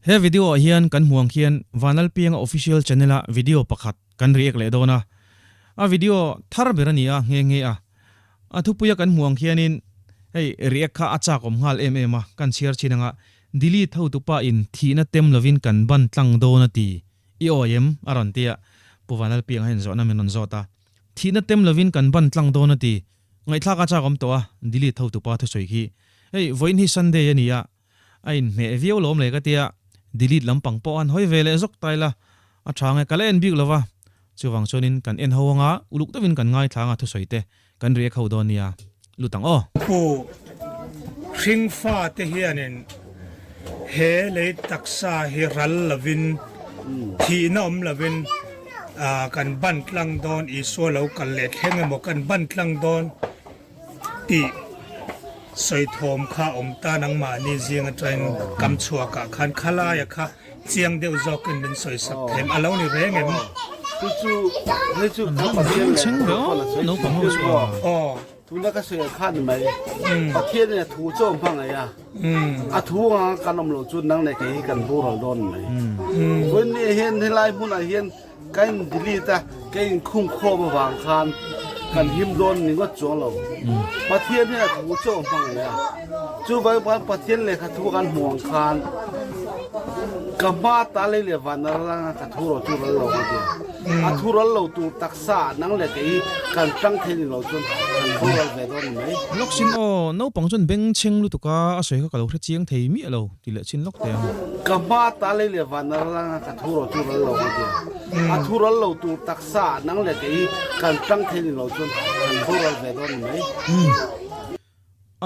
He video ah hian kan hmuh ang khian Vanlalpianga official channel a video pakhat kan react leh dawn a. A video thar ber a ni a nghe nghe a. A thupuia kan hmuh ang khianin hei react kha a chak awm nghal em em a, kan chhiar chin anga delete hotupa in thihna tem lovin kan ban tlang dawn a ti i awi em? a rawn ti a. Pu Vanlalpianga hian zawhna min rawn zawt a. Thihna tem lovin kan ban tlang dawn a ti. Ngaihthlak a chak awm tawh a, delete hotupa thusawi khi. Hei vawiin hi Sunday a ni a. A inhmeh viau lawm le ka tia, delete lampang pawh an hawi ve leh zawk ta ila, a tha nge ka la en bik lo va, chuvang chuanin kan en ho anga uluk deuhin kan ngaithla anga thusawi te kan react ho dawn nia, lut ang aw. Pu Hringfa te hianin he lei taksa hi ral lovin, thihna awm lovin kan ban tlang dawn, Isua lo kal leh thleng emaw kan ban tlang dawn Tih sawi thawm kha awm ta nangmahni zing atangin kam chhuakah khan khalaia kha chiang deuh zawkin min sawi sak them a lo ni reng em? Tuna ka sawi kha ni mai Pathian in a thu chu a hmangaih a a thu anga kan awm loh chu nang leh kei hi kan boral dawn mai vawiin hian helai hmunah hian Ka in delete a, ka in khung khawm avang khan kan him dawn ni ngawt chuang lo. Pathian hian a thu chaw a hmang ngei a, chuvang khan Pathian lehkha thu kan hmuh ang khan ka hma ta lei leh van a ral anga ka thu rawh chu ral lo ka ti a. A thu ral lo tur taksa ah nang leh kei hi kan tang thei ni lo chuan kan thu ral ve dawn ni mai. Lawk sin aw, naupang chuan beng chheng lutuk a, a sawi kha ka lo hre chiang thei miah lo. Ti leh chin lawk teh ang. Ka hma ta lei leh van a ral anga ka thu rawh chu ral lo ka ti a. A thu ral lo tur taksa ah nang leh kei hi kan tlang thei ni lo chuan kan boral ve dawn ni mai.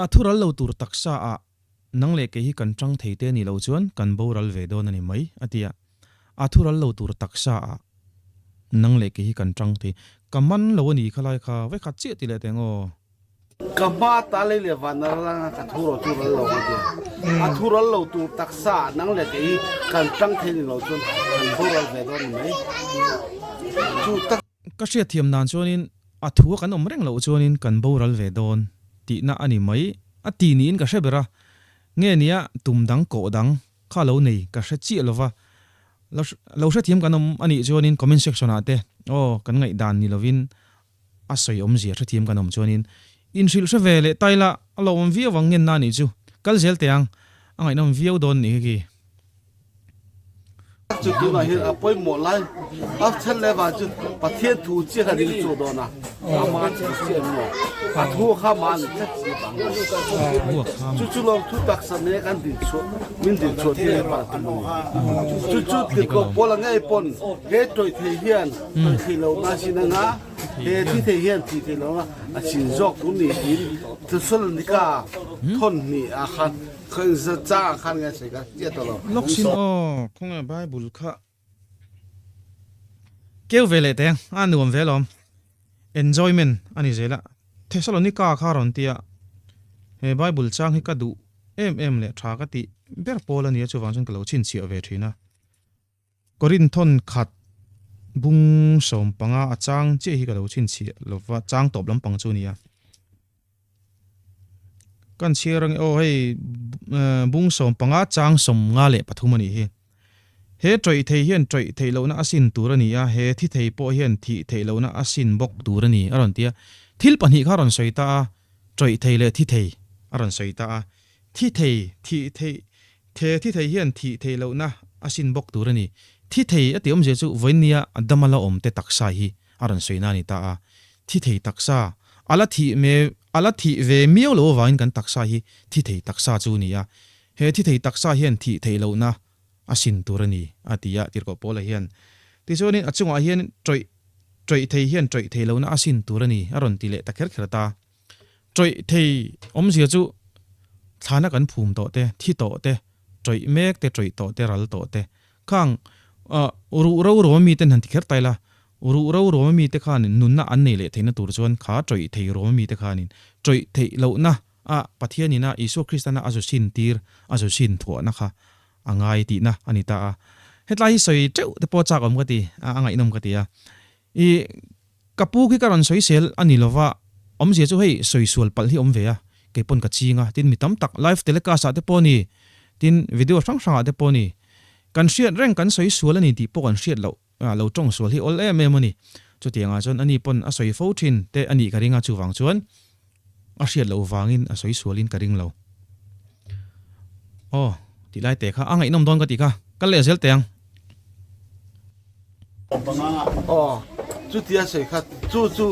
A thu ral lo tur taksa ah nang leh kei hi kan tang thei te ni lo chuan kan boral ve dawn a ni mai, a ti a. A thu ral lo tur taksa ah nang leh kei hi kan tang thei. Ka man lo a ni khalai kha, vekhat chiah ti leh teh ang aw. Ka hma ta lei leh van a ral anga ka thu rawh chu ral lo ka ti a. A thu ral lo tur taksa ah nang leh kei hi kan tlang thei ni lo chuan kan boral ve dawn ni mai. Chu tak. Ka hriatthiam dan chuanin a thu a kan awm reng loh chuanin kan boral ve dawn tihna a ni mai a ti niin ka hre ber a. Nge nia tum dang kawh dang kha lo nei ka hre chiah lova lo hrethiam kan awm a nih chuanin comment section ah te aw kan ngaihdan ni lovin A sawi awmzia hrethiam kan awm chuanin inhrilh hre ve leh taila a lawmawm viau ang ngenna anih chu. Kal zel teh ang, a ngaihnawm viau dawn nih khi khi. Chu tunah hian a pawimawh lai a then leh vang chu Pathian thu chiah kha ding chu dawn a, ama thu chiah an maw? A thu kha mah an tlat si vang maw? Chu chu lawm thu taksa nen kan din chhuah min din chhuah tir hi pah tum a ni. Chu chu tirhkoh pawl a ngei pawn he tawih thei hian tawih thei lo na sin anga he thi thei hian thi thei lo na a chin zawk tur ni tiin Thessalonica thawn hnih ah khan chang ah khan nge sawi ka chiah tawh lo. Lawk sin aw, khawnge Bible kha keu ve leh teng a nuam ve alawm. Enjoyment a ni zel a, Thessalonica kha rawn tia he Bible chang hi ka duh em em leh tha ka tih ber pawl a nia chuvang chuan ka lo chhinchhiah ve thin a. Korinthon khat bung 15 a chang chiah hi ka lo chhinchhiah lova chang tawp lampang chu a ni a. Kan chhiar ange aw hei bung 15 chang 53 a nih hi. He tawih thei hian tawih theih lohna a sin tur a ni a, he thi thei pawh hian thih theih lohna a sin bawk tur a ni a rawn ti a. Thil pahnih kha a rawn sawi ta a, tawih thei leh thi thei a rawn sawi ta a. Thi thei, thih theih, the thi thei hian thih theih lohna a sin bawk tur a ni. Thi thei a tih awmzia chu vawinia dama la awm te taksa hi a rawn sawi na a ni ta a. Thi thei taksa, a la thih me, a la thih ve miau loh avangin kan taksa hi thi thei taksa chu a ni a. He thi thei taksa hian thih theih lohna a sin tur a ni, a ti a, Tirhkoh Paula hian. Tichuanin a chungah hian tawih, tawih thei hian tawih theih lohna a sin tur a ni, a rawn ti leh ta kher kher ta. Tawih thei awmzia chu thlana kan phum tawh te, thi tawh te, tawih mek te, tawih tawh te, ral tawh te khang ruh ro ro ami ten han ti kher ta ila, ruh ro ro ami te khanin nunna an nei leh theihna tur chuan kha tawih thei ro ami te khanin tawih theih lohna a Pathianina Isua Kristana a zu sin tir, a zu sin thuahna kha a ngai tihna a ni ta a. Hetlai hi sawi teuh te pawh chak awm ka ti, a ngaihnawm ka ti a. I ka pu khi ka rawn sawisel a ni lova, awmzia chu hei sawisual palh hi awm ve a, kei pawn ka ching a, tin mi tam tak live telecast ah te pawh ni, tin video hrang hrang ah te pawh ni. Kan hriat reng kan sawi sual a ni tih pawh kan hriat loh lo tawng sual hi awl em em a ni. Chutiangah chuan ani pawn a sawi fo thin te a nih ka ring a, chuvang chuan a hriat loh vangin a sawi sualin ka ring lo. Aw, tih lai te kha a ngaihnawm dawn ka tih kha, kal leh zel teh ang. Aw, chutia sawi kha chu chu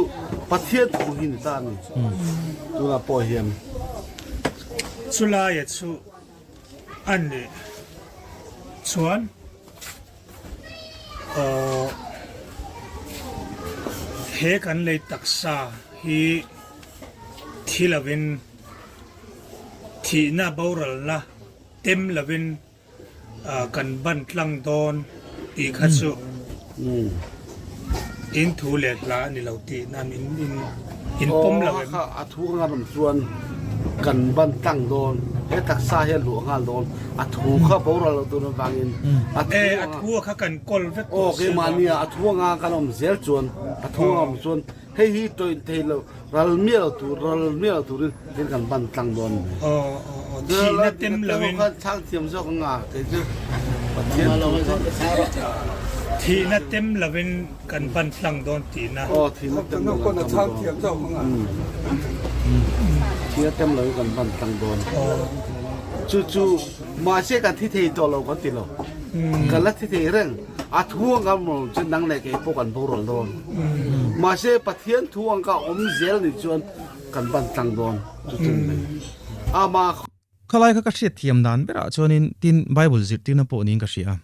Pathian thu hi ni ta a ni. Tunah pawh hian. Chulaia chu a nih chuan aw he kan lei taksa hi thi lovin thihna boralna tem lovin kan ban tlang dawn tih kha chu in thu leh hla a ni lo tih nan in in pawm lo em? A thu ka ngan awm chuan kan ban tlang dawn, he taksa hi a luah nghal dawn, a thu kha boral loh tur avangin a thu a thu kha kan kawl vek tawh si a. Aw keimahni a thu anga kan awm zel chuan a thu anga awm chuan Hei hi tawih thei lo, ral miah lo tur, ral miah lo turin tin kan ban tlang dawn mai. Aw aw aw, thihna tem loin. Khan chhang thiam zawk ang a, kei chu Pathian thu chu. Thihna tem loin kan ban tlang dawn tihna. Aw, thihna tem loin kan ban dawn. Thihna tem loin kan ban tlang dawn. Chu chu mahse kan thi thei tawh lo kan ti lo. Kan la thi thei reng. A thu ang ka awm chuan nang leh kei pawh kan boral dawn. Mahse Pathian thu ang ka awm zel nih chuan kan ban tlang dawn chu chu ni mai. Ama. Khalai kha ka hriat thiam dan berah chuanin tin Bible zirtirna pawh niin ka hria a.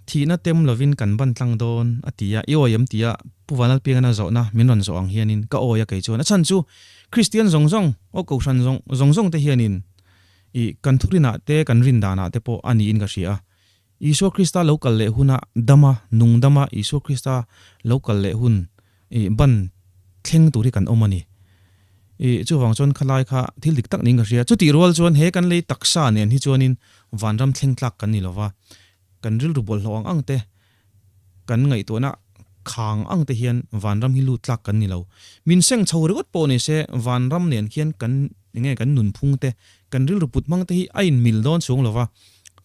Thihna tem lovin kan ban tlang dawn a ti a, i awi em tia Pu Vanlalpiangana zawhna min rawn zawh ang hianin ka awi a kei chuan a chhan chu Kristian zawng zawng aw Kohhran zawng zawng zawng te hianin i kan thurinah te kan rin danah te pawh a niin ka hria a. Isua Krista lo kal leh huna dama, nung dama Isua Krista lo kal leh hun i ban thleng tur hi kan awm a ni. I chuvang chuan khalai kha thil dik tak niin ka hria. Chutih rual chuan he kan lei taksa nen hi chuanin vanram thleng tlak kan ni lova, kan rilru bawlhhlawh ang ang te, kan ngaihtuahna khang ang te hian vanram hi lut tlak kan ni lo. Min seng chho ringawt pawh ni se vanram nen khian kan enge kan nunphung te, kan rilru put hmang te hi a inmil dawn chuang lova,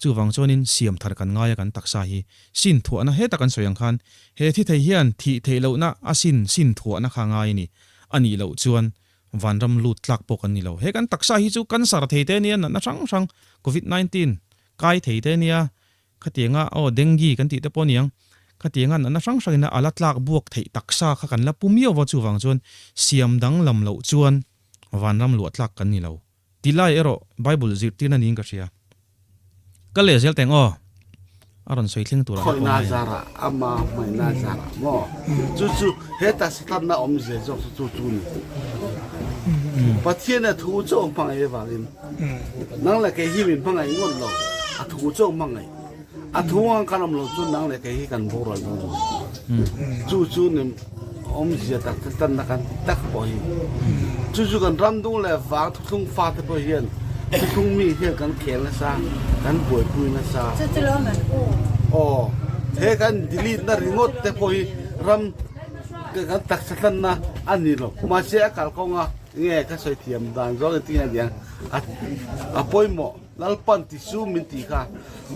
Chuvang chuanin siam thar kan ngai a kan taksa hi sin thuahna heta kan sawi ang khan he thi thei hian thih theih lohna a sin sin thuahna kha ngai a ni. A nih loh chuan vanram lut tlak pawh kan ni lo. He kan taksa hi chu cancer thei te nia natna hrang hrang covid 19 kai thei te nia khatianga aw dengue kan tih te pawh aniang khatianga natna hrang hrangin a la tlak buak theih taksa kha kan la pu miau va chuvang chuan siam danglam loh chuan vanram luah tlak kan ni lo. Ti lai erawh Bible zirtirna niin ka hria. Ka leh zel teng aw. A rawn sawi thleng turah te pawh Khawihna ngai ang. zarah, ama hmaihna zarah maw? Chu chu heta satlanna awmzia zawk chu chu chu ni. Pathian a thu chu a hmangaih avangin nang leh kei hi min hmangaih ngawt lo, a thu chu a hmangaih. A thu ang kan awm lo chu nang leh kei hi kan boral dawn lo. Chu chu ni awmzia tak tak tanna kan ti tak pawh hi. Chu chu kan ram dung leh vang thuthlung fate pawh hian thuthlung mi hian kan khel nasa, kan buaipui nasa. Aw, he kan delete na ringawt te pawh hi ram kan taksa tlanna a ni lo. Mahse a kalkawnga nge ka sawi thiam dan zawng engtin nge niang a pawimawh. Lalpan ti chu min ti kha.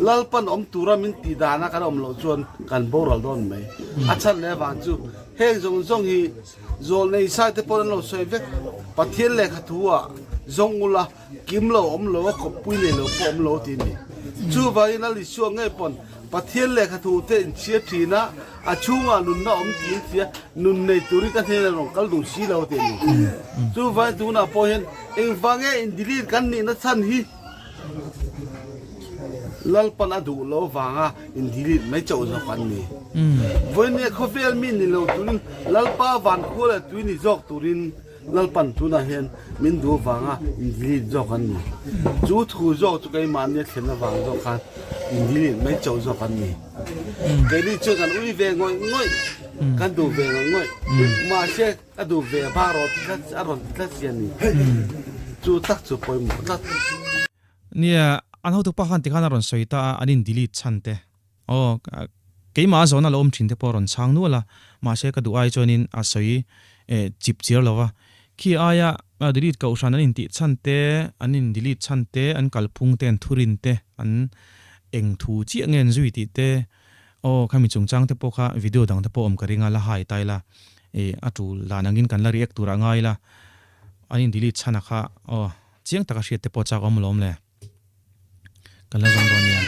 Lalpan awm tura min ti dana kan awm loh chuan kan boral dawn mai. A chhan leh avang chu heng zawng zawng hi zawlnei sai te pawh an lo sawi vek. Pathian lehkha thu ah zawng ula kim lo awm lo a kawppui nei lo pawh awm lo ti a ni. Chuvangin Lal Isua ngei pawn Pathian lehkha thu te inchhia thin a, a chhungah nunna awm tiin tia nun nei turin ka hnenah rawn kal duh si lo ti a ni. Chuvangin tunah pawh hian engvang nge in delete kan nihna chhan hi Lalpan a duh lo vanga in delete mai chauh zawk an ni. Vawinia khawvel mi ni lo turin Lalpa vankhua leh tui ni zawk turin Lalpan tunah hian min duh avanga in delete zawk an ni. Chu thu zawk chu keimahni a thlen avang zawk khan in delete mai chauh zawk an ni. Keini chuan kan ui ve ngawih ngawih, kan duh ve ngawih ngawih. Mahse ka duh ve bak rawh ti tlat a rawn ti tlat si a ni. Chu tak chu pawimawh tlat. Nia, an hotupa khan tikhan a rawn sawi ta a, an in delete chhan te. Aw, keimah a zawhna lo awm thin te pawh a rawn chhang nual a, mahse ka duh ai chuanin a sawi chip chiar lo va. Khi aia delete kohhran an intih chhan te, an in delete chhan te, an kalphung te, an thurin te, an. Eng thu chiah nge an zui tih te, aw khami chungchang te pawh kha video dang te pawh awm ka ring a, la hai ta ila, ih a tul dan angin kan la react tur ah ngai ila, an in delete chhan a kha aw chiang taka hriat te pawh chak awm alawm le. Kan la zawng dawn nia.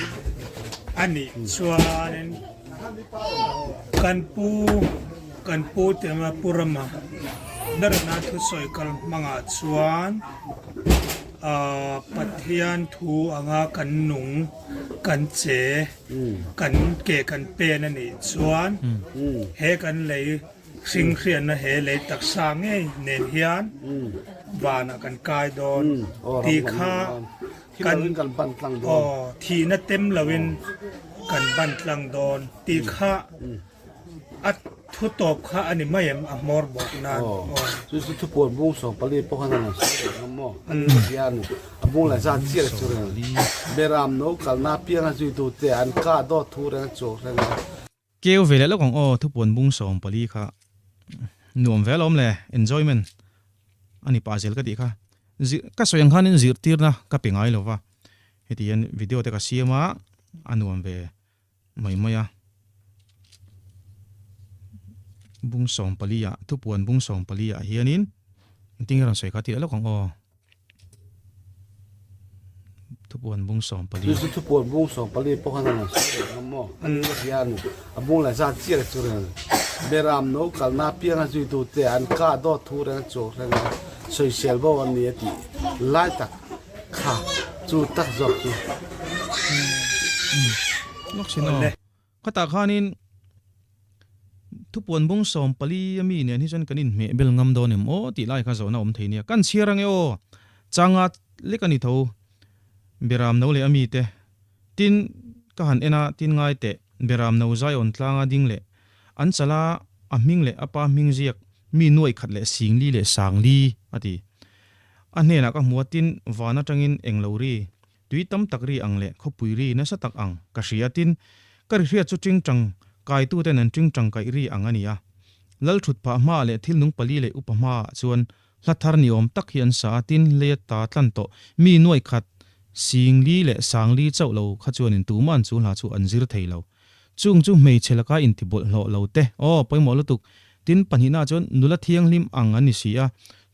A nih chuanin kan pu kan pu te anga Pu Rama Narana thusawi kal hmangah chuan ahh Pathian thu anga kan nung kan che kan ke kan pen a nih chuan he kan lei Hring hriatna he lei taksa ngei nen hian vanah kan kai dawn tih kha kan aw thihna tem loin kan ban tlang dawn tih kha a thu tawp kha a ni mai em a hmawr bawk nan aw. Chu chu thupuan bung 14 pawh khan a rawn sawi reng a maw hian a bung leh zat chiah chu reng Beram no kalna pianga zuitute an kah dawt thu reng a chuak reng a. Keu ve leh lawk ang aw thupuan bung 14 kha nuam ve alawm le enjoyment a ni pah zel ka tih kha zir ka sawi ang khanin zirtirna ka pe ngai lova heti hian video te ka siam a a nuam ve mai mai a bung 14 ah thupuan bung 14 ah hianin engtin nge rawn sawi kha ti leh lawk ang aw. Thupuan bung 14. Chu chu thupuan bung 14 pawh khan a rawn sawi reng a maw? A ni hian a bung leh zat chiah chu reng Beram no kalna pianga zuitute an kah dawt thu reng a chuak reng a, sawisel bo an ni a tih lai tak kha chu tak zawk chu. Lawk sin aw. Khatah khanin thupuan bung 14 a mi nen hi chuan kan inhmeh bel ngam dawn em aw tih lai kha zawhna awm thei nia. Kan chhiar ange aw, changa lek a ni tho Beram no leh a mi te. Tin, ka han en a, tin ngai teh, Beram no Zion tlanga ding leh an chala a hming leh a pa hming ziak mi nuaih khat leh singli leh sangli a ti. A hnenah ka hmu a, tin, van atangin englo ri Tui tam tak ri ang leh khawpui ri nasa tak ang ka hria tin, ka ri hriat chu tingtang kaituten an tingtang kaih ri ang a ni a. Lal thut phah hmaah leh thil nung pali leh upa hmaah chuan hla thar ni awm tak hi an sa a tin, leia ta tlan tawh mi nuaih khat singli leh sangli chauh lo kha chuanin tuma'n chu hla chu an zir thei lo. Chung chu hmeichhe laka intibawlhhlawh lo te, aw, pawimawh lutuk. Tin, pahnihnaah chuan nula thianghlim ang an ni si a,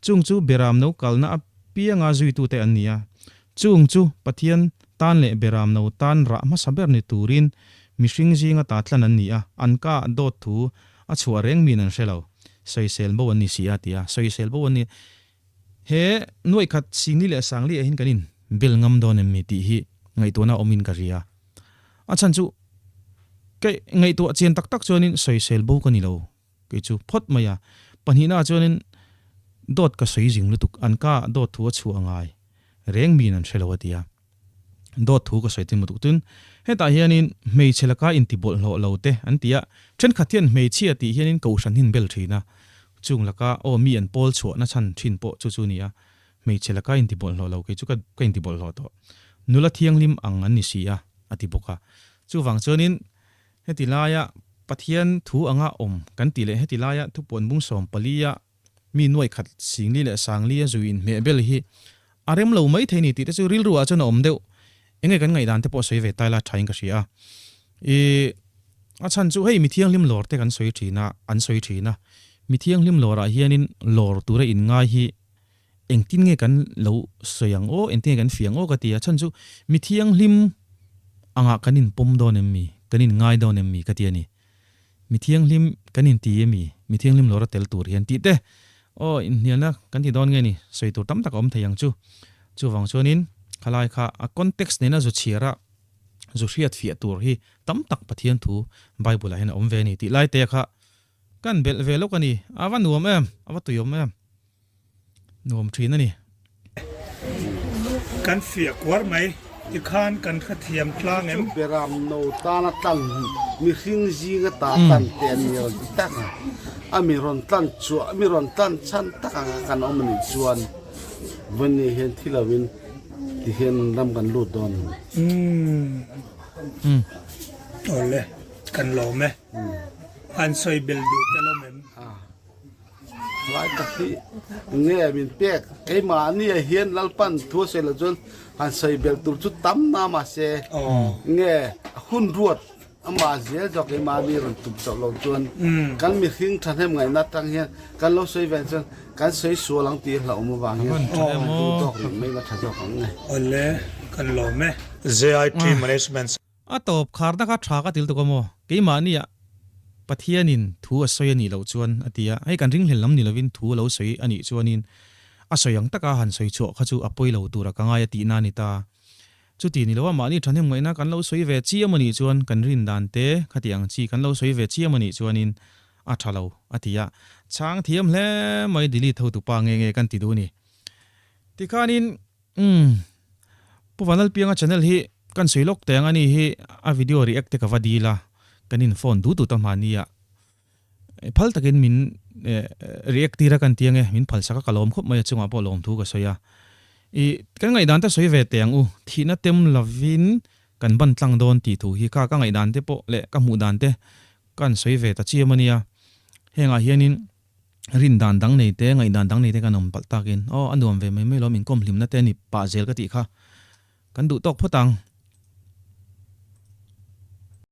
chung chu Beram no kalna apianga zuitute an ni a. Chung chu Pathian tan leh Beram no tan rah hmasa ber ni turin mihring zinga ta tlan an ni a, an ka dawt thu a chhuah reng min an hre lo. Sawisel bo an ni si a, ti a, sawisel bo an ni. He nuaihkhat Singli leh Sangli ah hian kan in bel ngam dawn em mi tih hi ngaihtuahna awmin ka ria. A chhan chu ka ngaihtuah chian tak tak chuanin sawisel bo ka ni lo kei chu phawt mai a. Pahnihna ah chuanin dawt ka sawi zing lutuk an ka dawt thu a chhuah ngai reng miin an hre lo a ti a. Dawt thu ka sawi tin lutuk tin hetah hianin hmeichhe laka inti bawlhhlawh lo te an ti a, thenkhat hian hmeichhia tih hianin kohhran hin bel thin a, chung laka aw mi an pawl chhuah na chhan thin pawh chu chu ni a, hmeichhe laka inti bawlhhlawh lo kei chu ka ka inti bawlhhlawh tawh. Nula thianghlim ang an ni si a, a ti bawk a. Chuvang chuanin heti laia Pathian thu anga awm kan tih leh heti laia thupuan bung 14 a Mi nuaih khat singli leh sangli a zui inhmeh bel hi a rem lo mai thei ni tih te chu rilru ah chuan a awm deuh. Enge kan ngaihdan te pawh sawi ve ta ila thain ka hria a. Ih, a chhan chu hei mi thianghlim lawr te kan sawi thin a, an sawi thin a. Mi thianghlim lawr ah hianin lawr tura inngai hi engtin nge kan lo sawi ang aw, engtin nge kan fih ang aw ka ti a. Chhan chu mi thianghlim angah kan inpawm dawn em mi, kan inngai dawn em mi ka ti a ni. Mi thianghlim kan inti emi? Mi thianghlim lawra tel tur hian tih te aw inhnialna kan ti dawn nge ni? Sawi tur tam tak a awm thei ang chu. Chuvang chuanin khalai kha a context nena zu chhiara zu hriat fiah tur hi tam tak Pathian thu Bible ah hian a awm ve a ni tih lai te kha kan belh ve lawk a ni. A va nuam em? A va tuiawm em? Nuam thin a ni. Kan fiah kuar mai tikhan kan hrethiam tlang em? Chu Beram no tana tlan mihring zinga ta tlan te an ni rawn ti tak a, a mi rawn tlan chhuah mi rawn tlan chhan tak anga kan awm a nih chuan vawiin hian thi lovin ti hian ram kan lut dawn a ni. Umm awle kan lawm e. An sawi bel duh te lawm em? Lai tak hi nge min pek? Keimahni ah hian Lalpan thu a sawi loh chuan han sawi belh tur chu tam na mahse nge hun ruat amah zel zawk keimahni rawn tum chauh loh chuan kan mihring thahnem ngaihna atang hian kan lo sawi ve chuan kan sawi sual ang tih hlauhawm avang hian kan duh tawk rih mai la tha zawk ang nge. Awle, kan lawm e. JIT Management. A tawp khar na kha tha ka til tuk a maw? Keimahni ah Pathianin thu a sawi a nih loh chuan a ti a, hei kan ringhlel lam ni lovin thu a lo sawi a nih chuanin a sawi ang taka han sawi chhuah kha chu a pawi lo tura ka ngai a tihna a ni ta. Chuti ni lo a mahni thahnem ngaihna kan lo sawi ve chiam a nih chuan kan rin dan te khati ang chi kan lo sawi ve chiam a nih chuanin a tha lo a ti a, chhang thiam hle mai delete ho tupa nge nge kan ti duh a ni. Tikhanin Umm. Pu Vanlalpianga channel hi kan sawi lawk teh ang a ni hi a video react te ka va dil a, kan in phone duh duh ta mahni a phal takin min react tir a kan ti ange, min phal sak a ka lawm khawp mai a chungah pawh lawm thu ka sawi a. I kan ngaihdan te sawi ve teh ang u, thihna tem lovin kan ban tlang dawn tih thu hi kha ka ngaihdan te pawh leh ka hmuh dan te kan sawi ve ta chiam a nia, hengah hianin Rin dan dang nei te, ngaihdan dang nei te kan awm palh takin, aw a nuam ve mai mai lawm, inkawm hlimna te a ni pah zel ka tih kha kan duh tawk phawt ang.